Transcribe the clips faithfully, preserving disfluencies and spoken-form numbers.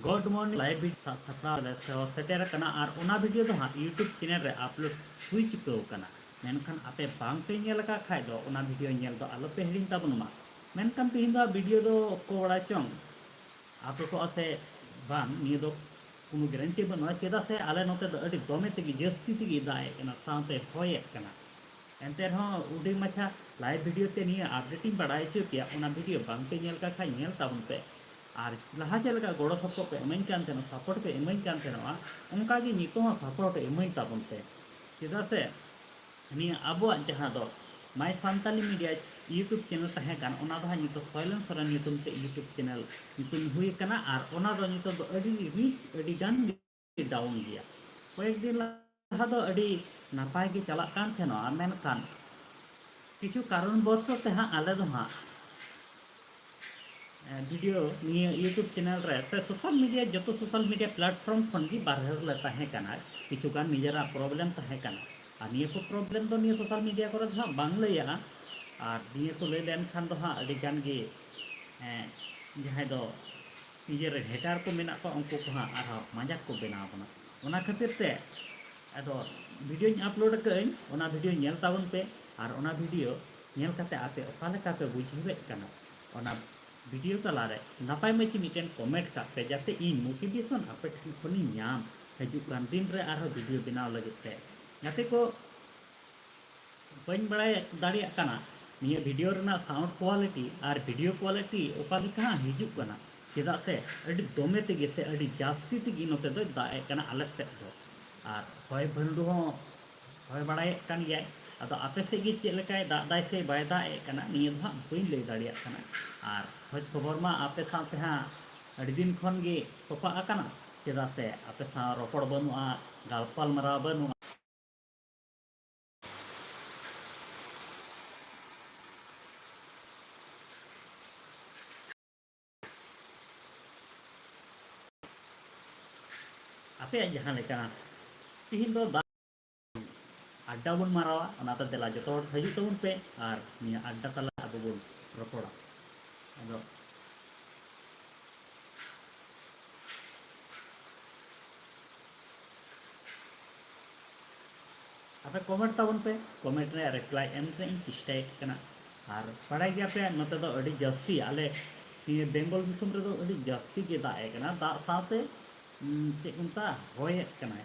Good morning, live video ᱥᱟᱵ ᱥᱟᱯᱲᱟᱣ ᱨᱮ ᱥᱮ ᱥᱮᱴᱮᱨ ᱟᱠᱟᱱᱟ ᱟᱨ ᱚᱱᱟ video ᱫᱚ ᱦᱟᱸᱜ YouTube channel ᱨᱮ upload ᱦᱩᱭ ᱪᱩᱠᱟᱹᱣ ᱟᱠᱟᱱᱟ᱾ ᱢᱮᱱᱠᱷᱟᱱ ᱟᱯᱮ ᱵᱟᱝ ᱯᱮ ᱧᱮᱞ ᱟᱠᱟᱫ ᱠᱷᱟᱡ ᱫᱚ ᱚᱱᱟ video ᱧᱮᱞ ᱫᱚ ᱟᱞᱚ ᱯᱮ ᱦᱤᱲᱤᱧ ᱛᱟᱵᱚᱱ ᱢᱟ᱾ ᱢᱮᱱᱠᱷᱟᱱ ᱛᱮᱦᱮᱧ ᱫᱚ video ᱫᱚ ᱚᱠᱚᱭ ᱵᱟᱲᱟᱭ ᱪᱚᱝ ᱟᱥᱚᱜᱚᱜᱼᱟ ᱥᱮ ᱵᱟᱝ, ᱱᱤᱭᱟᱹ ᱫᱚ ᱠᱳᱱᱳ guarantee ᱵᱟᱹᱱᱩᱜᱼᱟ᱾ ᱪᱮᱫᱟᱜ ᱥᱮ ᱟᱞᱮ ᱱᱚᱛᱮ ᱫᱚ ᱟᱹᱰᱤ ᱫᱚᱢᱮ ᱛᱮᱜᱮ ᱡᱟᱹᱥᱛᱤ ᱛᱮᱜᱮ ᱫᱟᱜ ᱮᱫ ᱠᱟᱱᱟ, ᱥᱟᱶᱛᱮ ᱦᱚᱭᱮᱫ ᱠᱟᱱᱟ᱾ ᱮᱱᱛᱮ ᱨᱮᱦᱚᱸ ᱦᱩᱰᱤᱧ ᱢᱟᱪᱷᱟ live video ᱛᱮ ᱱᱤᱭᱟᱹ update ᱤᱧ ᱵᱟᱲᱟᱭ ᱦᱚᱪᱚ ᱯᱮᱭᱟ᱾ ᱚᱱᱟ video ᱵᱟᱝ ᱯᱮ ᱧᱮᱞ ᱠᱟᱜ ᱠᱷᱟᱡ ᱧᱮᱞ ᱛᱟᱵᱚᱱ ᱯᱮ᱾ ᱟᱨ ᱞᱟᱦᱟ ᱪᱮᱫ ᱞᱮᱠᱟ ᱜᱚᱲᱚ ᱥᱚᱯᱚᱦᱚᱫ ᱯᱮ ᱤᱢᱟᱹᱧ ᱠᱟᱱ ᱛᱟᱦᱮᱱᱟ, support ᱯᱮ ᱤᱢᱟᱹᱧ ᱠᱟᱱ ᱛᱟᱦᱮᱱᱚᱜᱼᱟ, ᱚᱱᱠᱟ ᱜᱮ ᱱᱤᱛᱚᱜ ᱦᱚᱸ support ᱤᱢᱟᱹᱧ ᱛᱟᱵᱚᱱ ᱯᱮ᱾ ᱪᱮᱫᱟᱜ ᱥᱮ ᱱᱤᱭᱟᱹ ᱟᱵᱚᱣᱟᱜ ᱡᱟᱦᱟᱸ ᱫᱚ My Santali Media YouTube channel ᱛᱟᱦᱮᱸ ᱠᱟᱱ, ᱚᱱᱟ ᱫᱚ ᱦᱟᱸᱜ ᱱᱤᱛᱚᱜ ᱥᱚᱭᱞᱮᱱ ᱥᱚᱨᱮᱱ ᱧᱩᱛᱩᱢ ᱛᱮ YouTube channel ᱧᱩᱛᱩᱢ ᱦᱩᱭ ᱟᱠᱟᱱᱟ᱾ ᱟᱨ ᱚᱱᱟ ᱫᱚ ᱱᱤᱛᱚᱜ ᱫᱚ ᱟᱹᱰᱤ reach ᱟᱹᱰᱤ ᱜᱟᱱ ᱜᱮ down ᱜᱮᱭᱟ᱾ ᱠᱚᱭᱮᱠ ᱫᱤᱱ ᱞᱟᱦᱟ ᱫᱚ ᱟᱹᱰᱤ ᱱᱟᱯᱟᱭ ᱜᱮ ᱪᱟᱞᱟᱜ ᱠᱟᱱ ᱛᱟᱦᱮᱱᱚᱜᱼᱟ, ᱢᱮᱱᱠᱷᱟᱱ ᱠᱤᱪᱷᱩ ᱠᱟᱨᱚᱱ ᱵᱚᱥᱚᱛ ᱛᱮ ᱦᱟᱸᱜ ᱟᱞᱮ ᱫᱚ ᱦᱟᱸᱜ, ᱮ, video ᱱᱤᱭᱟᱹ YouTube channel ᱨᱮ ᱥᱮ social media, ᱡᱚᱛᱚ social media platform ᱠᱷᱚᱱ ᱜᱮ ᱵᱟᱨᱦᱮ ᱨᱮᱞᱮ ᱛᱟᱦᱮᱸ ᱠᱟᱱᱟ᱾ ᱠᱤᱪᱷᱩ ᱜᱟᱱ ᱱᱤᱡᱮᱨᱟᱜ problem ᱛᱟᱦᱮᱸ ᱠᱟᱱᱟ᱾ ᱟᱨ ᱱᱤᱭᱟᱹ ᱠᱚ problem ᱫᱚ ᱱᱤᱭᱟᱹ social media ᱠᱚᱨᱮ ᱫᱚ ᱦᱟᱸᱜ ᱵᱟᱝ ᱞᱟᱹᱭᱟᱜᱼᱟ᱾ ᱟᱨ ᱱᱤᱭᱟᱹ ᱠᱚ ᱞᱟᱹᱭ ᱞᱮᱱᱠᱷᱟᱱ ᱫᱚ ᱦᱟᱸᱜ ᱟᱹᱰᱤ ᱜᱟᱱ ᱜᱮ, ᱮ, ᱡᱟᱦᱟᱸᱭ ᱫᱚ ᱱᱤᱡᱮᱨ hater ᱠᱚ ᱢᱮᱱᱟᱜ ᱠᱚᱣᱟ, ᱩᱱᱠᱩ ᱠᱚ ᱦᱟᱸᱜ ᱟᱨᱦᱚᱸ ᱢᱟᱡᱟᱠ ᱠᱚ ᱵᱮᱱᱟᱣ ᱵᱚᱱᱟ᱾ ᱚᱱᱟ ᱠᱷᱟᱹᱛᱤᱨ ᱛᱮ ᱟᱫᱚ videoᱧ upload ᱟᱠᱟᱫᱟᱹᱧ, ᱚᱱᱟ video ᱧᱮᱞ ᱛᱟᱵᱚᱱ ᱯᱮ᱾ ᱟᱨ ᱚᱱᱟ video ᱧᱮᱞ ᱠᱟᱛᱮ ᱟᱯᱮ ᱚᱠᱟ ᱞᱮᱠᱟ ᱯᱮ ᱵᱩᱡᱷᱟᱹᱣᱮᱫ ᱠᱟᱱᱟ, ᱚᱱᱟ video ᱛᱟᱞᱟᱨᱮ ᱱᱟᱯᱟᱭ ᱢᱟᱹᱪᱷᱤ ᱢᱤᱫᱴᱮᱱ comment ᱠᱟᱜ ᱯᱮ, ᱡᱟᱛᱮ ᱤᱧ motivation ᱟᱯᱮ ᱴᱷᱮᱱ ᱠᱷᱚᱱᱤᱧ ᱧᱟᱢ ᱦᱤᱡᱩᱜ ᱠᱟᱱ ᱫᱤᱱ ᱨᱮ ᱟᱨᱦᱚᱸ video ᱵᱮᱱᱟᱣ ᱞᱟᱹᱜᱤᱫ ᱛᱮ᱾ ᱜᱟᱛᱮ ᱠᱚ, ᱵᱟᱹᱧ ᱵᱟᱲᱟᱭ ᱫᱟᱲᱮᱭᱟᱜ ᱠᱟᱱᱟ ᱱᱤᱭᱟᱹ video ᱨᱮᱱᱟᱜ sound quality ᱟᱨ video quality ᱚᱠᱟ ᱞᱮᱠᱟ ᱦᱟᱸᱜ ᱦᱤᱡᱩᱜ ᱠᱟᱱᱟ, ᱪᱮᱫᱟᱜ ᱥᱮ ᱟᱹᱰᱤ ᱫᱚᱢᱮ ᱛᱮᱜᱮ ᱥᱮ ᱟᱹᱰᱤ ᱡᱟᱹᱥᱛᱤ ᱛᱮᱜᱮ ᱱᱚᱛᱮ ᱫᱚᱭ ᱫᱟᱜ ᱮᱫ ᱠᱟᱱᱟ ᱟᱞᱮ ᱥᱮᱫ ᱫᱚ᱾ ᱟᱨ ᱦᱚᱭ ᱵᱷᱟᱹᱱᱰᱩ ᱦᱚᱸ ᱦᱚᱭ ᱵᱟᱲᱟᱭᱮᱫ ᱠᱟᱱ ᱜᱮᱭᱟᱭ᱾ ᱟᱫᱚ ᱟᱯᱮ ᱥᱮᱫ ᱜᱮ ᱪᱮᱫ ᱞᱮᱠᱟᱭ ᱫᱟᱜ ᱫᱟᱭ ᱥᱮ ᱵᱟᱭ ᱫᱟᱜ ᱮᱫ ᱠᱟᱱᱟ, ᱱᱤᱭᱟᱹ ᱫᱚ ᱦᱟᱸᱜ ᱵᱟᱹᱧ ᱞᱟᱹᱭ ᱫᱟᱲᱮᱭᱟᱜ ᱠᱟᱱᱟ᱾ ᱟᱨ ᱠᱷᱚᱡᱽ ᱠᱷᱚᱵᱚᱨ ᱢᱟ ᱟᱯᱮ ᱥᱟᱶᱛᱮ ᱦᱟᱸᱜ ᱟᱹᱰᱤ ᱫᱤᱱ ᱠᱷᱚᱱ ᱜᱮ ᱛᱚᱯᱟᱜ ᱟᱠᱟᱱᱟ, ᱪᱮᱫᱟᱜ ᱥᱮ ᱟᱯᱮ ᱥᱟᱶ ᱨᱚᱯᱚᱲ ᱵᱟᱹᱱᱩᱜᱼᱟ, ᱜᱟᱞᱯᱟᱞᱢᱟᱨᱟᱣ ᱵᱟᱹᱱᱩᱜᱼᱟ᱾ ᱟᱯᱮᱭᱟᱜ ᱡᱟᱦᱟᱸ ᱞᱮᱠᱟ ᱛᱤᱦᱤᱧ ᱫᱚ ᱫᱟᱜ ᱟᱰᱰᱟ ᱵᱚᱱ ᱢᱟᱨᱟᱣᱟ, ᱚᱱᱟᱛᱮ ᱫᱮᱞᱟ ᱡᱚᱛᱚ ᱦᱚᱲ ᱦᱤᱡᱩᱜ ᱛᱟᱵᱚᱱ ᱯᱮ ᱟᱨ ᱱᱤᱭᱟᱹ ᱟᱰᱰᱟ ᱛᱟᱞᱟ ᱟᱵᱚ ᱵᱚᱱ ᱨᱚᱯᱚᱲᱟ᱾ ᱟᱫᱚ ᱠᱚᱢᱮᱱᱴ ᱛᱟᱵᱚᱱ ᱯᱮ, ᱠᱚᱢᱮᱱᱴ ᱨᱮᱭᱟᱜ ᱨᱤᱯᱞᱟᱭ ᱮᱢ ᱨᱮᱱᱟᱜ ᱤᱧ ᱪᱮᱥᱴᱟᱭᱮᱫ ᱠᱟᱱᱟ᱾ ᱟᱨ ᱵᱟᱲᱟᱭ ᱜᱮᱭᱟ ᱯᱮ, ᱱᱚᱛᱮ ᱫᱚ ᱟᱹᱰᱤ ᱡᱟᱹᱥᱛᱤ, ᱟᱞᱮ ᱱᱤᱭᱟᱹ ᱵᱮᱝᱜᱚᱞ ᱫᱤᱥᱚᱢ ᱨᱮᱫᱚ ᱟᱹᱰᱤ ᱡᱟᱹᱥᱛᱤ ᱜᱮ ᱫᱟᱜ ᱮ ᱠᱟᱱᱟ᱾ ᱫᱟᱜ ᱥᱟᱶᱛᱮ, ᱩᱸ, ᱪᱮᱫ ᱠᱚ ᱢᱮᱛᱟᱜᱼᱟ, ᱦᱚᱭᱮᱫ ᱠᱟᱱᱟᱭ᱾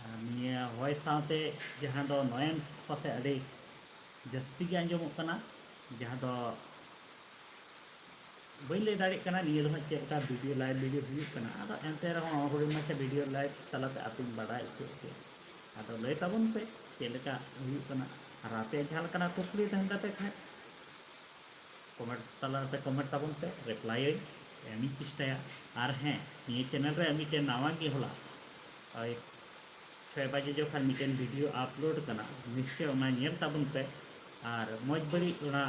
ᱟᱨ ᱱᱤᱭᱟᱹ ᱦᱚᱭ ᱥᱟᱶᱛᱮ ᱡᱟᱦᱟᱸ ᱫᱚ ᱱᱚᱭᱮᱱᱥ ᱯᱟᱥᱮ ᱟᱹᱰᱤ ᱡᱟᱹᱥᱛᱤ ᱜᱮ ᱟᱸᱡᱚᱢᱚᱜ ᱠᱟᱱᱟ, ᱡᱟᱦᱟᱸ ᱫᱚ ᱵᱟᱹᱧ ᱞᱟᱹᱭ ᱫᱟᱲᱮᱭᱟᱜ ᱠᱟᱱᱟ ᱱᱤᱭᱟᱹ ᱫᱚ ᱦᱟᱸᱜ ᱪᱮᱫ ᱞᱮᱠᱟ ᱵᱷᱤᱰᱤᱭᱳ, ᱞᱟᱭᱤᱵᱷ ᱵᱷᱤᱰᱤᱭᱳ ᱦᱩᱭᱩᱜ ᱠᱟᱱᱟ᱾ ᱟᱫᱚ ᱮᱱᱛᱮ ᱨᱮᱦᱚᱸ ᱦᱩᱰᱤᱧ ᱢᱟᱪᱷᱟ ᱵᱷᱤᱰᱤᱭᱳ ᱞᱟᱭᱤᱵᱷ ᱛᱟᱞᱟᱛᱮ ᱟᱯᱮᱧ ᱵᱟᱰᱟᱭ ᱦᱚᱪᱚᱭᱮᱫ ᱯᱮᱭᱟ᱾ ᱟᱫᱚ ᱞᱟᱹᱭ ᱛᱟᱵᱚᱱ ᱯᱮ ᱪᱮᱫ ᱞᱮᱠᱟ ᱦᱩᱭᱩᱜ ᱠᱟᱱᱟ, ᱟᱨ ᱟᱯᱮᱭᱟᱜ ᱡᱟᱦᱟᱸ ᱞᱮᱠᱟᱱᱟᱜ ᱠᱩᱠᱞᱤ ᱛᱟᱦᱮᱱ ᱛᱟᱯᱮ ᱠᱷᱟᱡ ᱠᱚᱢᱮᱱᱴ ᱛᱟᱞᱟᱛᱮ ᱠᱚᱢᱮᱱᱴ ᱛᱟᱵᱚᱱ ᱯᱮ, ᱨᱤᱯᱞᱟᱭᱟᱹᱧ, ᱮᱢᱤᱧ ᱪᱮᱥᱴᱟᱭᱟ᱾ ᱟᱨ ᱦᱮᱸ, ᱱᱤᱭᱟᱹ ᱪᱮᱱᱮᱞ ᱨᱮ ᱢᱤᱫᱴᱮᱱ ᱱᱟᱣᱟ ᱜᱮ ᱦᱚᱞᱟ ᱳᱭ ᱪᱷᱚᱭ ᱵᱟᱡᱮ ᱡᱚᱠᱷᱚᱱ ᱢᱤᱫᱴᱮᱱ ᱵᱷᱤᱰᱤᱭᱳ ᱟᱯᱞᱳᱰ ᱠᱟᱱᱟ, ᱱᱤᱥᱪᱚᱭ ᱚᱱᱟ ᱧᱮᱞ ᱛᱟᱵᱚᱱ ᱯᱮ᱾ ᱟᱨ ᱢᱚᱡᱽ ᱵᱟᱹᱲᱤᱡ ᱚᱱᱟ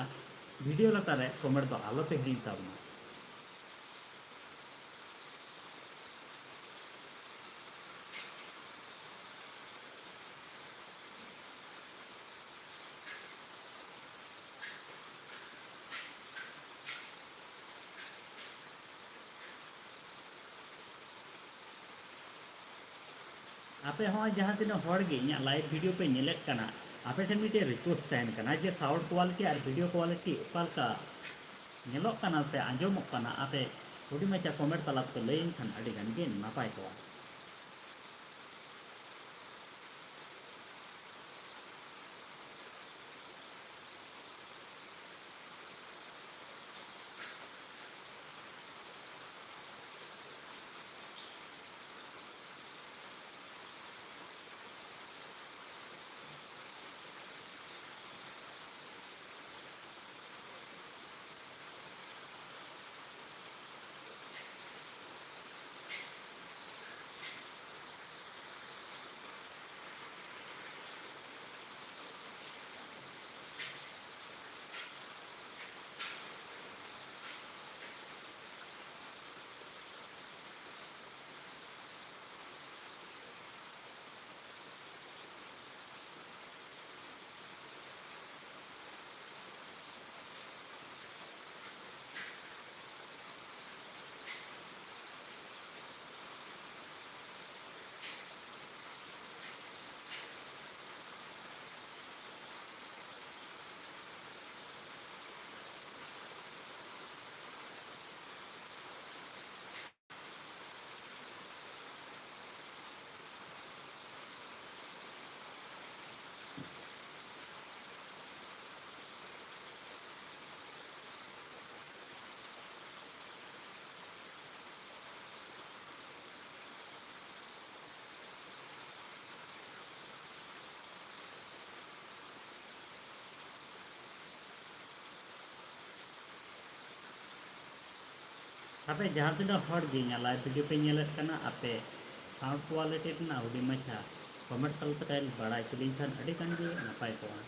ᱵᱷᱤᱰᱤᱭᱳ ᱞᱟᱛᱟᱨ ᱨᱮ ᱠᱚᱢᱮᱱᱴ ᱫᱚ ᱟᱞᱚ ᱯᱮ ᱦᱤᱲᱤᱧ ᱛᱟᱵᱚᱱᱟ᱾ ᱟᱯᱮ ᱦᱚᱸ ᱡᱟᱦᱟᱸ ᱛᱤᱱᱟᱹᱜ ᱦᱚᱲ ᱜᱮ ᱤᱧᱟᱹᱜ ᱞᱟᱭᱤᱵᱷ ᱵᱷᱤᱰᱤᱭᱳ ᱯᱮ ᱧᱮᱞᱮᱫ ᱠᱟᱱᱟ, ᱟᱯᱮ ᱴᱷᱮᱱ ᱢᱤᱫᱴᱮᱱ ᱨᱤᱠᱩᱭᱮᱥᱴ ᱛᱟᱦᱮᱱ ᱠᱟᱱᱟ ᱡᱮ ᱥᱟᱣᱩᱱᱰ ᱠᱳᱣᱟᱞᱤᱴᱤ ᱟᱨ ᱵᱷᱤᱰᱤᱭᱳ ᱠᱳᱣᱟᱞᱤᱴᱤ ᱚᱠᱟ ᱞᱮᱠᱟ ᱧᱮᱞᱚᱜ ᱠᱟᱱᱟ ᱥᱮ ᱟᱸᱡᱚᱢᱚᱜ ᱠᱟᱱᱟ, ᱟᱯᱮ ᱦᱩᱰᱤᱧ ᱢᱟᱪᱷᱟ ᱠᱚᱢᱮᱱᱴ ᱛᱟᱞᱟ ᱛᱮᱯᱮ ᱞᱟᱹᱭᱟᱹᱧ ᱠᱷᱟᱱ ᱟᱹᱰᱤ ᱜᱟᱱ ᱜᱮ ᱱᱟᱯᱟᱭ ᱠᱚᱜᱼᱟ᱾ ᱟᱯᱮ ᱡᱟᱦᱟᱸ ᱛᱤᱱᱟᱹᱜ ᱦᱚᱲ ᱜᱮ ᱤᱧᱟᱹᱜ live video ᱯᱮ ᱧᱮᱞᱮᱫ ᱠᱟᱱᱟ, ᱟᱯᱮ sound quality ᱨᱮᱱᱟᱜ ᱦᱩᱰᱤᱧ ᱢᱟᱪᱷᱟ comment ᱛᱟᱞᱟ ᱛᱮ ᱠᱟᱹᱴᱤᱡ ᱵᱟᱲᱟᱭ ᱦᱚᱪᱚ ᱞᱤᱧ ᱠᱷᱟᱱ ᱟᱹᱰᱤ ᱜᱟᱱ ᱜᱮ ᱱᱟᱯᱟᱭ ᱠᱚᱜᱼᱟ᱾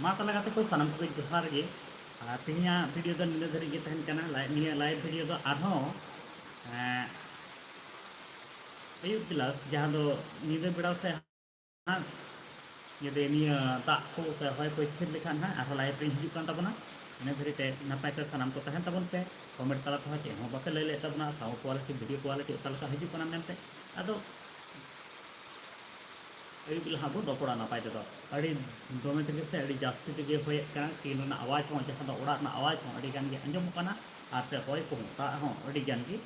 ᱢᱟ ᱛᱟᱦᱚᱞᱮ ᱜᱟᱛᱮ ᱠᱚ, ᱥᱟᱱᱟᱢ ᱠᱚᱜᱮ ᱡᱚᱦᱟᱨ ᱜᱮ᱾ ᱟᱨ ᱛᱮᱦᱮᱧᱟᱜ video ᱫᱚ ᱱᱤᱱᱟᱹᱜ ᱫᱷᱟᱹᱨᱤᱡ ᱜᱮ ᱛᱟᱦᱮᱱ ᱠᱟᱱᱟ᱾ ᱞᱟᱭ-, ᱱᱤᱭᱟᱹ live video ᱫᱚ ᱟᱨᱦᱚᱸ, ᱮᱸ, ᱟᱹᱭᱩᱵ ᱵᱮᱞᱟ, ᱡᱟᱦᱟᱸ ᱫᱚ ᱧᱤᱫᱟᱹ ᱵᱮᱲᱟ ᱥᱮ ᱦᱟᱸᱜ, ᱡᱩᱫᱤ ᱱᱤᱭᱟᱹ ᱫᱟᱜ ᱠᱚ ᱥᱮ ᱦᱚᱭ ᱠᱚᱭ ᱛᱷᱤᱨ ᱞᱮᱠᱷᱟᱱ ᱦᱟᱸᱜ ᱟᱨᱦᱚᱸ live ᱨᱤᱧ ᱦᱤᱡᱩᱜ ᱠᱟᱱ ᱛᱟᱵᱚᱱᱟ᱾ ᱤᱱᱟᱹ ᱫᱷᱟᱹᱨᱤᱡ ᱛᱮ ᱱᱟᱯᱟᱭ ᱛᱮ ᱥᱟᱱᱟᱢ ᱠᱚ ᱛᱟᱦᱮᱱ ᱛᱟᱵᱚᱱ ᱯᱮ᱾ Comment ᱛᱟᱞᱟ ᱛᱮᱦᱚᱸ ᱪᱮᱫ ᱦᱚᱸ ᱵᱟᱯᱮ ᱞᱟᱹᱭ ᱞᱮᱫ ᱛᱟᱵᱚᱱᱟ, ᱥᱟᱶ quality, video quality ᱚᱠᱟ ᱞᱮᱠᱟ ᱦᱤᱡᱩᱜ ᱠᱟᱱᱟ ᱢᱮᱱᱛᱮ᱾ ᱟᱫᱚ ᱟᱹᱭᱩᱵ ᱵᱮᱞᱟ ᱦᱟᱸᱜ ᱵᱚᱱ ᱨᱚᱯᱚᱲᱟ ᱱᱟᱯᱟᱭ ᱛᱮᱫᱚ᱾ ᱟᱹᱰᱤ ᱫᱚᱢᱮ ᱛᱮᱜᱮ ᱥᱮ ᱟᱹᱰᱤ ᱡᱟᱹᱥᱛᱤ ᱛᱮᱜᱮ ᱦᱚᱭᱮᱫ ᱠᱟᱱᱟ, ᱴᱤᱱ ᱨᱮᱱᱟᱜ ᱟᱣᱟᱡᱽ ᱦᱚᱸ, ᱡᱟᱦᱟᱸ ᱫᱚ ᱚᱲᱟᱜ ᱨᱮᱱᱟᱜ ᱟᱣᱟᱡᱽ ᱦᱚᱸ ᱟᱹᱰᱤ ᱜᱟᱱ ᱜᱮ ᱟᱸᱡᱚᱢᱚᱜ ᱠᱟᱱᱟ, ᱟᱨ ᱥᱮ ᱦᱚᱭ ᱠᱚᱦᱚᱸ, ᱫᱟᱜ ᱦᱚᱸ ᱟᱹᱰᱤ ᱜᱟᱱ ᱜᱮ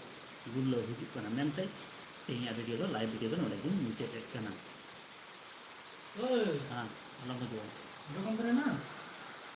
ᱜᱩᱨᱞᱟᱹᱣ ᱦᱤᱡᱩᱜ ᱠᱟᱱᱟ ᱢᱮᱱᱛᱮ ᱛᱮᱦᱮᱧᱟᱜ video ᱫᱚ, live video ᱫᱚ ᱱᱚᱰᱮ ᱜᱤᱧ ᱢᱩᱪᱟᱹᱫ ᱮᱫ ᱠᱟᱱᱟ᱾ ᱳᱭ᱾ ᱦᱮᱸ, ᱟᱞᱚᱢ ᱦᱤᱡᱩᱜᱼᱟ᱾ ᱡᱚᱠᱷᱚᱱ ᱫᱷᱚᱨᱮ ᱱᱟ,